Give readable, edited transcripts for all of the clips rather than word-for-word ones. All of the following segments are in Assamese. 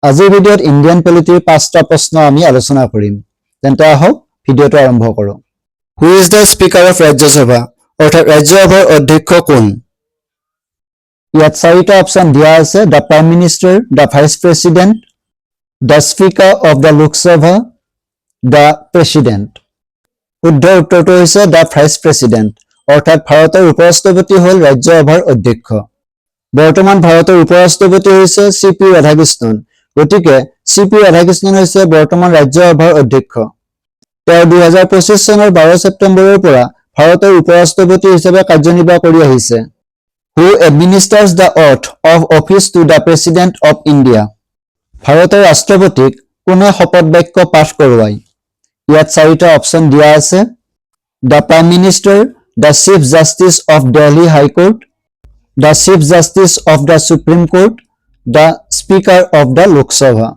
আজিৰ ভিডিঅ'ত ইণ্ডিয়ান পলিটিৰ পাঁচটা প্ৰশ্ন আমি আলোচনা কৰিম। তেন্তে আহক, ভিডিঅ'টো আৰম্ভ কৰোঁ। Who is the Speaker of Rajya Sabha? অৰ্থাৎ ৰাজ্যসভাৰ অধ্যক্ষ কোন? ইয়াত চাৰিটা অপশ্যন দিয়া আছে: the Prime Minister, the Vice President, the Speaker of the Lok Sabha, the President. শুদ্ধ উত্তৰটো হৈছে the vice president. অৰ্থাৎ ভাৰতৰ উপ-ৰাষ্ট্ৰপতি হ'ল ৰাজ্যসভাৰ অধ্যক্ষ। বৰ্তমান ভাৰতৰ উপ-ৰাষ্ট্ৰপতি হৈছে চি পি ৰাধাকৃষ্ণন। গতিকে চি পি ৰাধাকৃষ্ণন হৈছে বৰ্তমান ৰাজ্যসভাৰ অধ্যক্ষ। তেওঁ 2025 চনৰ 12 ছেপ্টেম্বৰৰ পৰা ভাৰতৰ উপ-ৰাষ্ট্ৰপতি হিচাপে কাৰ্যনিৰ্বাহ কৰি আহিছে। Who administers the oath of office to the President of India? ভাৰতৰ ৰাষ্ট্ৰপতিক কোনে শপত বাক্য পাঠ কৰোৱায়? ইয়াত চাৰিটা অপশ্যন দিয়া আছে: the Prime Minister, the Chief Justice of Delhi High Court, the Chief Justice of the Supreme Court, the Speaker of the Lok Sabha.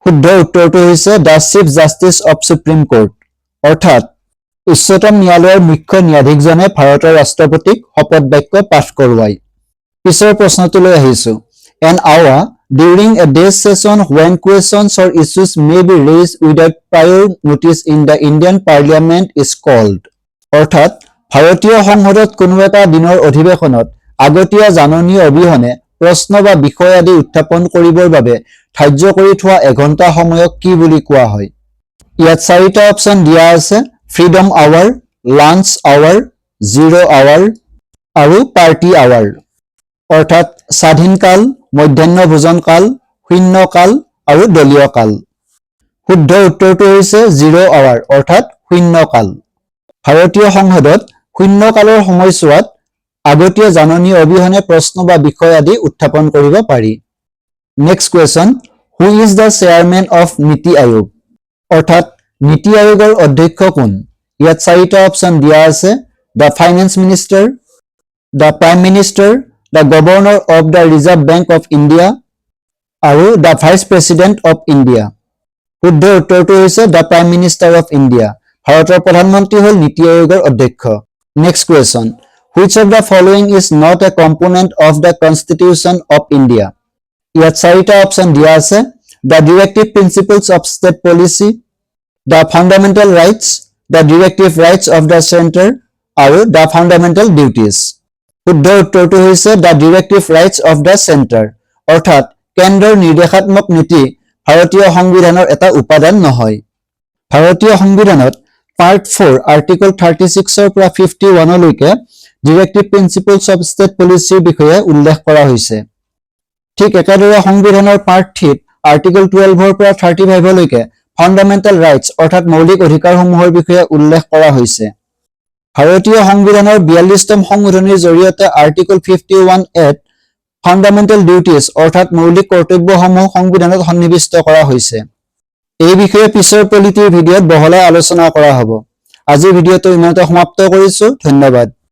শুদ্ধ উত্তৰটো হৈছে the Chief Justice of Supreme Court. অৰ্থাৎ উচ্চতম ন্যায়ালয়ৰ মুখ্য ন্যায়াধীশজনে ভাৰতৰ ৰাষ্ট্ৰপতিক শপত বাক্য পাঠ কৰোৱায়। পিছৰ প্ৰশ্নটোলৈ আহিছো। An hour during a day's session when questions or issues may be raised without prior notice in the Indian Parliament is called? অৰ্থাৎ ভাৰতীয় সংসদত কোনো এটা দিনৰ অধিৱেশনত আগতীয়া জাননী অবিহনে প্ৰশ্ন বা বিষয় আদি উত্থাপন কৰিবৰ বাবে ধাৰ্য কৰি থোৱা এঘণ্টা সময়ক কি বুলি কোৱা হয়? ইয়াত চাৰিটা অপশ্যন দিয়া আছে: freedom hour, lunch hour, zero hour আৰু পাৰ্টি আৱাৰ। অৰ্থাৎ স্বাধীন কাল, মধ্যাহ্ন ভোজন কাল, শূন্য কাল আৰু দলীয় কাল। শুদ্ধ উত্তৰটো হৈছে জিৰ' আৱাৰ, অৰ্থাৎ শূন্য কাল। ভাৰতীয় সংসদত শূন্য কালৰ সময়ছোৱাত আগতীয়া জাননী অবিহনে প্ৰশ্ন বা বিষয় আদি উত্থাপন কৰিব পাৰি। Next question. Who is the chairman of NITI Aayog? অৰ্থাৎ নীতি আয়োগৰ অধ্যক্ষ কোন? ইয়াত চাৰিটা অপশ্যন দিয়া আছে: the Finance Minister, the Prime Minister, the Governor of the Reserve Bank of India আৰু the Vice President of India. শুদ্ধ উত্তৰটো হৈছে the Prime Minister of India. ভাৰতৰ প্ৰধানমন্ত্ৰী হ'ল নীতি আয়োগৰ অধ্যক্ষ। Next question. Which of the following is not a component of the Constitution of India? ইয়াত চাৰিটা অপশ্যন দিয়া আছে: the Directive Principles of State Policy, the Fundamental Rights, the Directive Rights of the Centre আৰু the fundamental duties. শুদ্ধ উত্তৰটো হৈছে the Directive Rights of the Centre. অৰ্থাৎ কেন্দ্ৰৰ নিৰ্দেশাত্মক নীতি ভাৰতীয় সংবিধানৰ এটা উপাদান নহয়। ভাৰতীয় সংবিধানত পাৰ্ট ফ'ৰ, আৰ্টিকল 36ৰ পৰা 51লৈকে ডিৰেক্টিভ প্ৰিন্সিপলছ অফ ষ্টেট পলিচিৰ বিষয়ে উল্লেখ কৰা হৈছে। ঠিক একেদৰে সংবিধানৰ পাৰ্ট থ্ৰীত আৰ্টিকল 12ৰ পৰা 35লৈকে ফাণ্ডামেণ্টেল ৰাইটছ, অৰ্থাৎ মৌলিক অধিকাৰসমূহৰ বিষয়ে উল্লেখ কৰা হৈছে। ভাৰতীয় সংবিধানৰ 42তম সংশোধনীৰ জৰিয়তে আৰ্টিকল 51 এত ফাণ্ডামেণ্টেল ডিউটিজ, অৰ্থাৎ মৌলিক কৰ্তব্যসমূহ সংবিধানত সন্নিৱিষ্ট কৰা হৈছে। এই বিষয়ে পিছৰ পলিটিৰ ভিডিঅ'ত বহলাই আলোচনা কৰা হ'ব। আজিৰ ভিডিঅ'টো ইমানতে সমাপ্ত কৰিছো। ধন্যবাদ।